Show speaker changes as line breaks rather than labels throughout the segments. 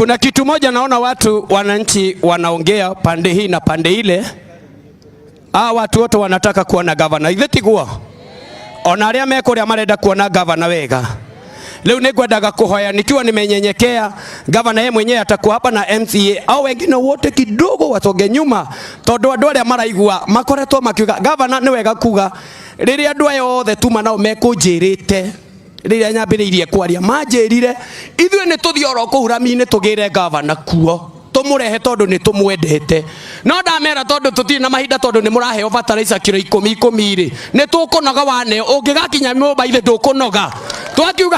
Kuna kitu moja naona watu wananchi wanaongea pande hii na pande ile. Ah, watu wote wanataka kuona gavana. Ithe tiguo? Ona aria mekuria marenda kuona gavana wega. Leo nĩngwendaga kuhoya nikiwa nimenyenyekea, gavana yeye mwenyewe atakuwa hapa na MCA au wengine wote kidogo wasonge nyuma, tondu andu aria maraigua makoretwo makiuga gavana nĩ wega kuga rĩrĩa andũ aya othe tuma nao mekũnjĩrĩte rĩrĩa nyambĩrĩirie kwaria manjĩrire ithuĩ nĩ tũthiĩ oro kũu rami-inĩ tũgĩre gavana kuo tũmũrehe tondũ nĩ tũmwendete. No ndamera tondũ tũtirĩ na mahinda, tondũ nĩ mũraheo bataraica kiro ikũmi ikũmi rĩ, nĩ tũkũnoga wane ũngĩgakinya nyũmba ithe ndũkũnoga. Twakiuga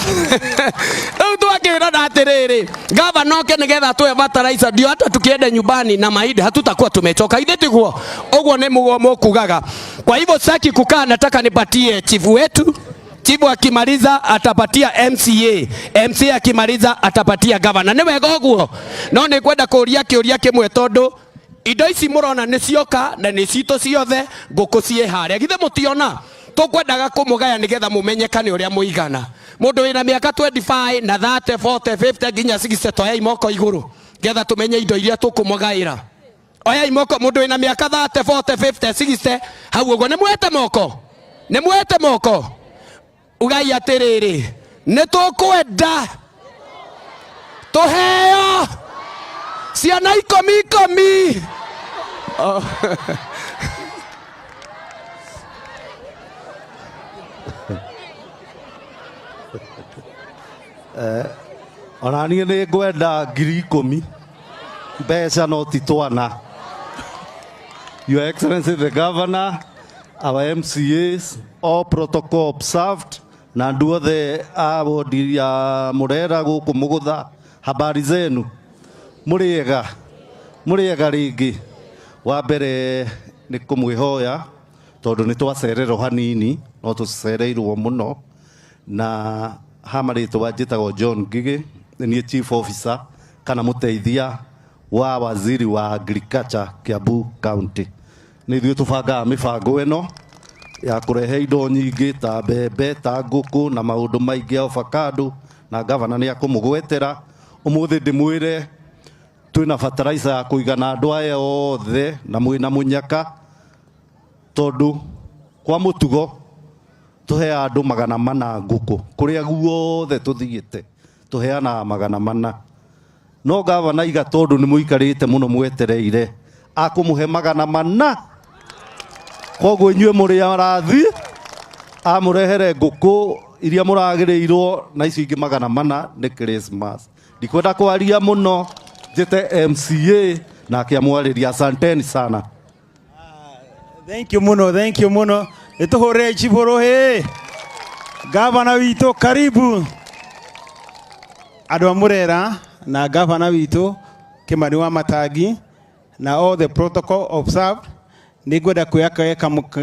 rĩu twakĩrana atĩrĩrĩ, gavana oke nĩgetha tũhe bataraica, ndio hata tukienda nyumbani na mahinda hatutakuwa tumechoka. Ithe tiguo? Ũguo nĩ mũguo mũkugaga. Kwa hivyo sitaki kukaa, nataka nipatie chifu wetu. Chifu akimaliza atapatia MCA, MCA akimaliza atapatia gavana. Nĩ wega ũguo? No nĩ ngwenda kũria kĩũria kĩmwe tondũ indo ici mũrona nĩ cioka na nĩ citũ ciothe, ngũkũ ciĩ harĩa. Githĩ mũtiona? Tũkwendaga kũmũgaya nĩgetha mũmenyekane ũrĩa mũigana. Mũndũ wĩna mĩaka 25 na 30, 40, 50 nginya 60, toyai moko igũrũ nĩgetha tũmenye indo iria tũkũmũgaĩra. Oyai moko mũndũ wĩna mĩaka 30, 40, 50, 60 hau ũguo. Nĩ muoete moko? Nĩ muoete moko? Ugai atĩrĩrĩ, nĩ tũkwenda tũheo ciana ikũmi ikũmi. Oh.
Ona niĩ nĩ ngwenda 10,000 mbeca no ti twana. Your Excellency the Governor, our MCAs, all protocol observed, na andũ othe a wodi ya Murera gũkũ Mũgũtha, habari zenu? Mũrĩega? Mũrĩega rĩngĩ? Wa mbere nĩ kũmwĩhoya tondũ nĩ twacererwo hanini, no tũcereirwo mũno. Na ha marĩtwa njĩtagwo John Ngigĩ, nĩ niĩ chief officer kana mũteithia wa waziri wa agriculture Kiambu County. Nĩ ithuĩ tũbangaga mĩbango ĩno ya kũrehe indo nyingĩ ta mbembe, ta ngũkũ na maũndũ maingĩ, avocado, na gavana nĩ akũmũgwetera. Ũmũthĩ ndĩmwĩre twĩna fertilizer ya kũigana andũ aya othe na mwĩna mũnyaka, tondũ kwa mũtugo tũheaga andũ 400 ngũkũ kũrĩa guothe tũthiĩte, tũheanaga 400. No gavana iga tondũ nĩ mũikarĩte mũno mwetereire, akũmũhe 400. Koguo inyuĩ mũrĩ arathi, amũrehere ngũkũ iria mũragĩrĩirwo na icio ingĩ 400 nĩ Christmas. Ndikwenda kwaria mũno, njĩte MCA nake amwarĩria. Asanteni sana.
Thank you muno, thank you muno. Nĩtũhũrĩre chibũrũ hĩ. Gavana witũ karibu. Andũ a Murera na gavana witũ Kimani wa Matangi na all the protocol observed. Nĩngwenda kuoya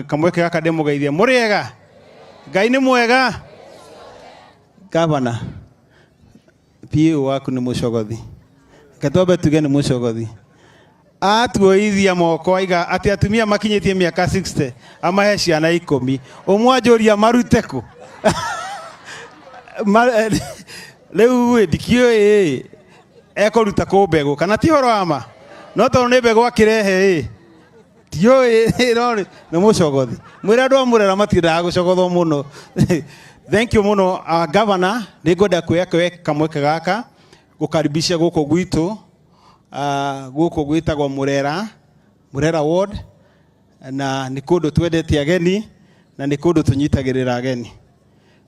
kamweke gaka ndĩmũgeithie. Mũrĩega? Ngai nĩ mwega? Gavana, PA waku nĩ mũcogothi. Reke twambe tuge nĩ mũcogothi. Atuoithia moko aiga atĩ atumia makinyĩtie mĩaka 60 amahe ciana 10. Ũmwe anjũria marute kũ? Rĩu ĩ ndikĩũĩ ĩ ekũruta kũ mbegũ kana ti ũhoro wa ma? No tondũ nĩ mbegũ akĩrehe ĩ ndiũĩ, no nĩ mũcogothi. Mwĩre andũ a Murera matiendaga gũcogothwo mũno. Thank you mũno, Governor, nĩngwenda kuoya kamweke gaka gũkaribisha gũkũ gwitũ, gũkũ gwĩtagwo Murera, Murera Ward, na nĩ kũndũ twendete ageni na nĩ kũndũ tũnyitagĩrĩra ageni.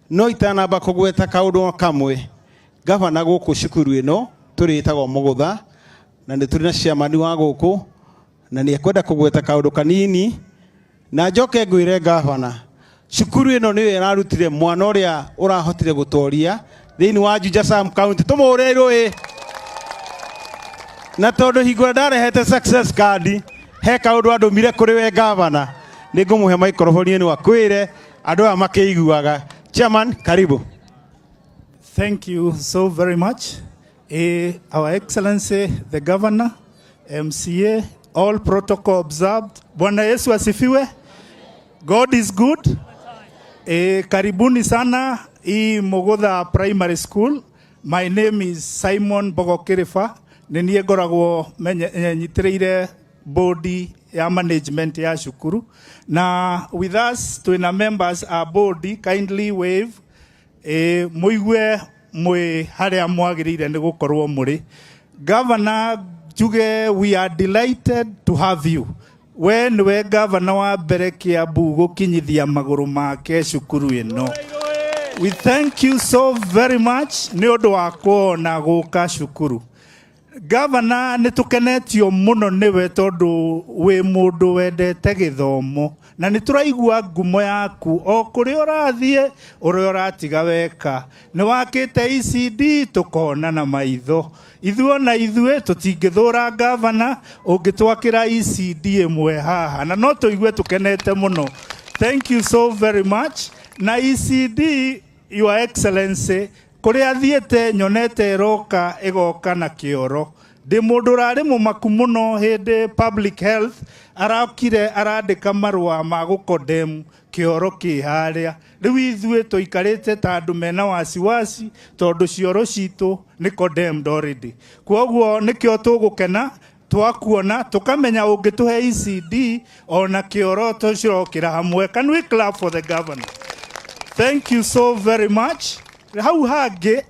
No itanamba kũgweta kaũndũ kamwe, gavana, gũkũ cukuru ĩno tũrĩ ĩtagwo Mũgũtha, na nĩ tũrĩ na chairman wa gũkũ na nĩ ekwenda kũgweta kaũndũ kanini. Na njoke ngwĩre gavana, cukuru ĩno nĩyo ĩrarutire mwana ũrĩa ũrahotire gũtoria thĩinĩ wa Juja Sub County, tũmũhũrĩre rũĩ. Na tondũ hingo ĩrĩa ndarehete success card he kaũndũ andũmire kũrĩ we gavana, nĩ ngũmũhe microphone ĩno akwĩre andũ aya makĩiguaga. Chairman, karibu.
Thank you so very much. Our Excellency, the Governor, MCA, all protocol observed. Bwana Yesu asifiwe. God is good. Karibuni sana hii Mugutha Primary School. My name is Simon Mbogo Kiriba. Nĩ niĩ ngoragwo nyitĩrĩire board ya management ya cukuru. Na with us twĩna members a board, kindly wave mũigue mwĩ harĩa mwagĩrĩire nĩ gũkorwo mũrĩ. Governor njuge, we are delighted to have you. We nĩwe governor wa mbere Kiambu gũkinyithia magũrũ make cukuru ĩno. We thank you so very much nĩ ũndũ wa kuona gũka cukuru. Governor, nĩ tũkenetio mũno nĩwe tondũ wĩ mũndũ wendete gĩthomo na nĩ tũraigua ngumo yaku o kũrĩa ũrathiĩ, ũrĩa ũratiga weka. Nĩ wakĩte ECD tũkona na maitho. Ithuĩ ona ithuĩ tũtingĩthũra governor ũngĩtwakĩra ECD ĩmwe haha na no tũigue tũkenete mũno. Thank you so very much. Na ECD, Your Excellency, kũrĩa thiĩte nyonete ĩroka ĩgoka na kĩoro. Ndĩ mũndũ ũrarĩ mũmaku mũno hĩndĩ public health arakire arandĩka marũa ma gũkondem kĩoro kĩ harĩa. Rĩu ithuĩ tũikarĩte ta andũ mena wasiwasi tondũ cioro citũ nĩ condemned already. Kwoguo nĩkĩo tũgũkena twakuona tũkamenya ũngĩtũhe ECD ona kĩoro tũcirokĩra hamwe. Can we clap for the governor? Thank you so very much. Hau hangĩ,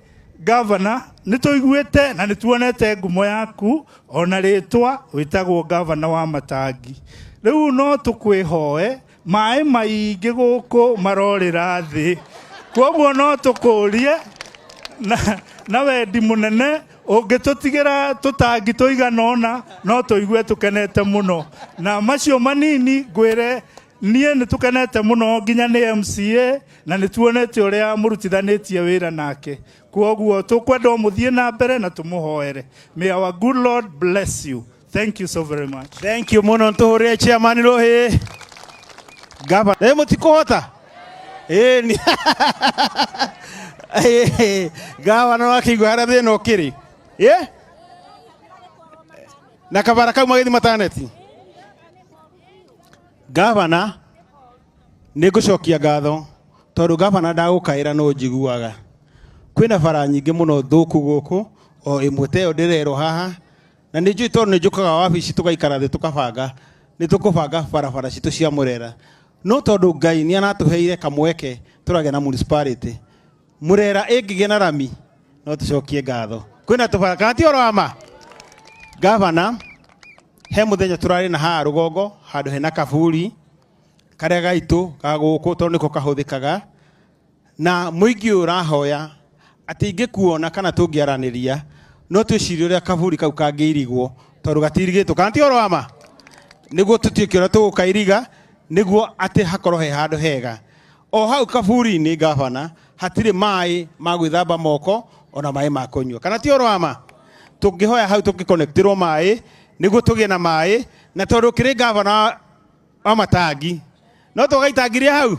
governor, nĩ tũiguĩte na nĩ tuonete ngumo yaku ona rĩtwa wĩtagwo governor wa matangi. Rĩu no tũkwĩhoe maĩ maingĩ gũkũ marorĩra thĩ, kwoguo no tũkũrie na wendi mũnene ũngĩtũtigĩra tũtangi tũigana ũna no tũigue tũkenete mũno. Na macio manini ngwĩre niĩ nĩ tũkenete mũno nginya nĩ MCA na nĩ tuonete ũrĩa mũrutithanĩtie wĩra nake. Kwoguo tũkwenda mũthiĩ na mbere na tũmũhoere. May our good Lord bless you. Thank you so very much.
Thank you muno, ntuhurire chairman ruhi. Gava mũtikũhota ĩ gavana wakĩigua harĩa thĩna ũkĩrĩ ĩ na kabara kau magĩthi mataneti. Gavana, nĩ ngũcokia ngatho tondũ gavana ndagũkaĩra no njiguaga. Kwĩna bara nyingĩ mũno thũku gũkũ, o ĩmwe ta ĩyo ndĩrerwo haha, na nĩ njũĩ tondũ nĩ njũkaga wabici tũgaikara thĩ tũkabanga nĩ tũkũbanga barabara citũ cia Murera, no tondũ Ngai nĩ aratũheire kamweke tũragĩa na municipality Murera ĩngĩgĩa na rami no tũcokie ngatho. Kwĩna tũbara kana ti ũhoro wa ma? Gavana, he mũthenya tũrarĩ na haha rũgongo handũ hena kaburi karĩa gaitũ ga gũkũ tondũ nĩko kahũthĩkaga, na mũingĩ ũyũ ũrahoya atĩ ingĩkuona kana tũngĩaranĩria no twĩcirie ũrĩa kaburi kau kangĩirigwo tondũ gatirigĩtwo, kana ti ũhoro wa ma? Nĩguo tũtuĩke ũrĩa tũgũkairiga nĩguo atĩ hakorwo he handũ hega. O hau kaburi-inĩ, gavana, hatirĩ maĩ ma gwĩthamba moko ona maĩ ma kũnyua, kana ti ũhoro wa ma? Tũngĩhoya hau tũngĩconnectĩrwo maĩ nĩguo tũgĩe na maĩ, na tondũ kĩrĩ gavana wa matangi no twaga itangi rĩa hau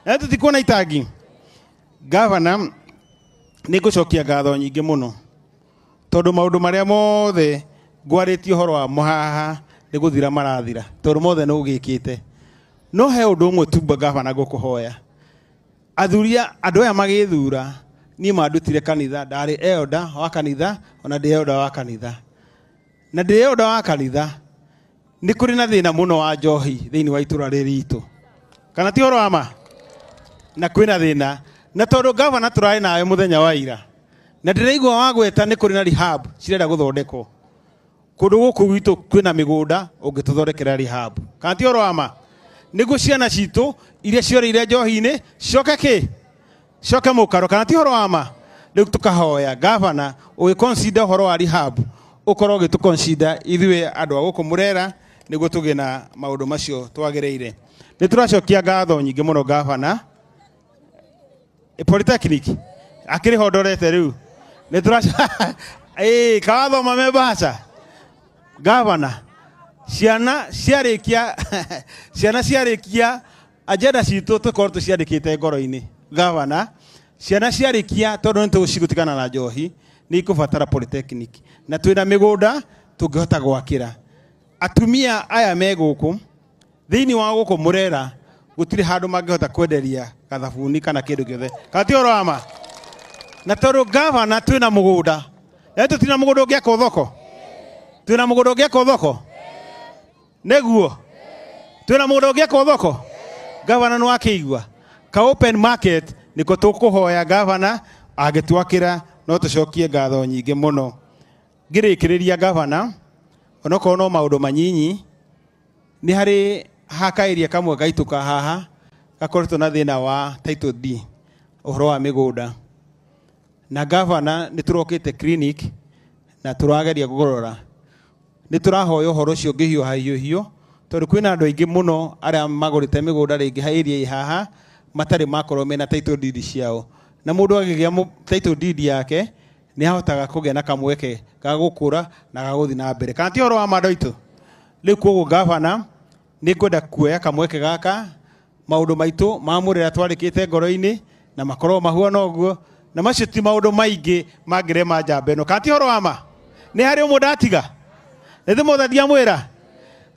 na tũtikuona itangi. Gavana, nĩ ngũcokia ngatho nyingĩ mũno tondũ maũndũ marĩa mothe ngwarĩtie ũhoro wamo haha nĩ gũthira marathira tondũ mothe nĩ ũgĩkĩte. No he ũndũ ũmwe tu, gavana, ngũkũhoya. Athuri andũ aya magĩthura niĩ mandutire kanitha, ndarĩ elder wa kanitha, ona ndĩ elder wa kanitha, na ndĩ elder wa kanitha nĩ kũrĩ na thĩna mũno wa njohi thĩinĩ wa itũra rĩrĩ ritũ, kana ti ũhoro wa ma? Na kwĩna thĩna, na tondũ gavana tũrarĩ nawe mũthenya wa ira na ndĩraigua wagweta nĩ kũrĩ na rehab cirenda gũthondekwo kũndũ gũkũ gwitũ, kwĩna mĩgũnda ũngĩtũthondekera rehab, kana ti ũhoro wa ma? Nĩguo ciana citũ iria ciorĩire njohi-inĩ cicoke kĩ coke mũkaro, kana ti ũhoro wa ma? Rĩu tũkahoya gavana ũgĩconsider ũhoro wa rehab ũkorwo ũgĩtũconsider ithuĩ andũ a gũkũ Murera nĩguo tũgĩe na maũndũ macio twagĩrĩire. Nĩ tũracokia ngatho nyingĩ mũno, gavana. Polytechnic akĩrĩ ho ndorete rĩu nĩ tũraca ĩĩ kawathoma me mbaca. Gavana, ciana ciarĩkia agenda citũ tũkorwo tũciandĩkĩte ngoro-inĩ. Gavana, ciana ciarĩkia, tondũ nĩ tũcigũtigana na njohi, nĩ ikũbatara polytechnic na twĩna mĩgũnda tũngĩhota gwakĩra atumia aya me gũkũ thĩinĩ wa gũkũ Murera. Gũtirĩ handũ mangĩhota kwenderia gathabuni kana kĩndũ gĩothe, kana ti ũhoro wa ma? Na tondũ gavana twĩna mũgũnda, na tũtina mũgũnda ũngĩakwo thoko, twĩna mũgũnda ũngĩakwo thoko, nĩguo twĩna mũgũnda ũngĩakwo thoko. Gavana nĩ wakĩigua ka open market nĩko tũkũhoya gavana angĩtwakĩra, no tũcokie ngatho nyingĩ mũno. Ngĩrĩkĩrĩria gavana, onokorwo no maũndũ manyinyi, nĩ harĩ hakaĩria kamwe gaitũ ka haha gakoretwo na thĩna wa title deed, ũhoro wa mĩgũnda. Na gavana nĩ tũrokĩte clinic na tũrageria kũrora, nĩ tũrahoya ũhoro ũcio ũngĩhiũha hiũhio, tondũ kwĩna andũ aingĩ mũno arĩa magũrĩte mĩgũnda rĩngĩ ha area ĩ haha matarĩ makorwo mena title deed ciao. Na mũndũ agĩgĩa title deed yake nĩ ahotaga kũgĩa na kamweke ga gũkũra na ga gũthiĩ na mbere. Kana ti ũhoro wa ma, andũ aitũ? Rĩu koguo gavana nĩ ngwenda kuoya kamweke gaka, maũndũ maitũ ma Mũrĩra twarĩkĩte ngoro-inĩ na makorwo mahuana ũguo, na macio ti maũndũ maingĩ mangĩrema njamba ĩno. Kana ti ũhoro wa ma? Nĩ harĩ ũmwe ndatiga nĩ thĩ ndiamwĩra.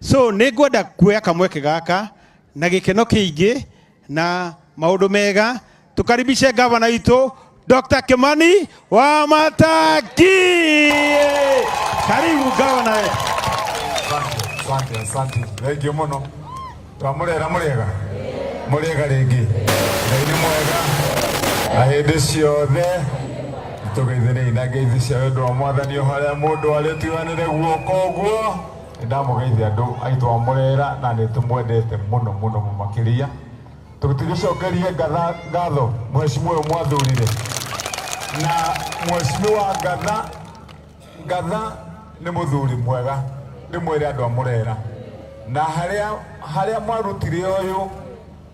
So nĩ ngwenda kuoya kamweke gaka na gĩkeno kĩingĩ na maũndũ mega, tukaribishe gavana witũ Dr. Kimani Wamatangi. Karibu gavana wetu.
Asante, asante. Thank you muno. Twamurera murega. Murega ringi. Ngai nĩ mwega. Na hĩndĩ ciothe tũgeithanĩi na ngeithi cia wendo wa Mwathani o harĩa mũndũ arĩ, tuoyanĩre guoko ũguo. Nĩ ndamũgeithia andũ aitũ a Mũrera na nĩ tũmwendete mũno mũno makĩria. Tũgĩcokerie ngatho mheshimiwa ũyũ mwathurire na mheshimiwa Ngatha. Ngatha nĩ mũthuri mwega, ndĩmwĩre andũ a Mũrera, na harĩa harĩa mwarutire ũyũ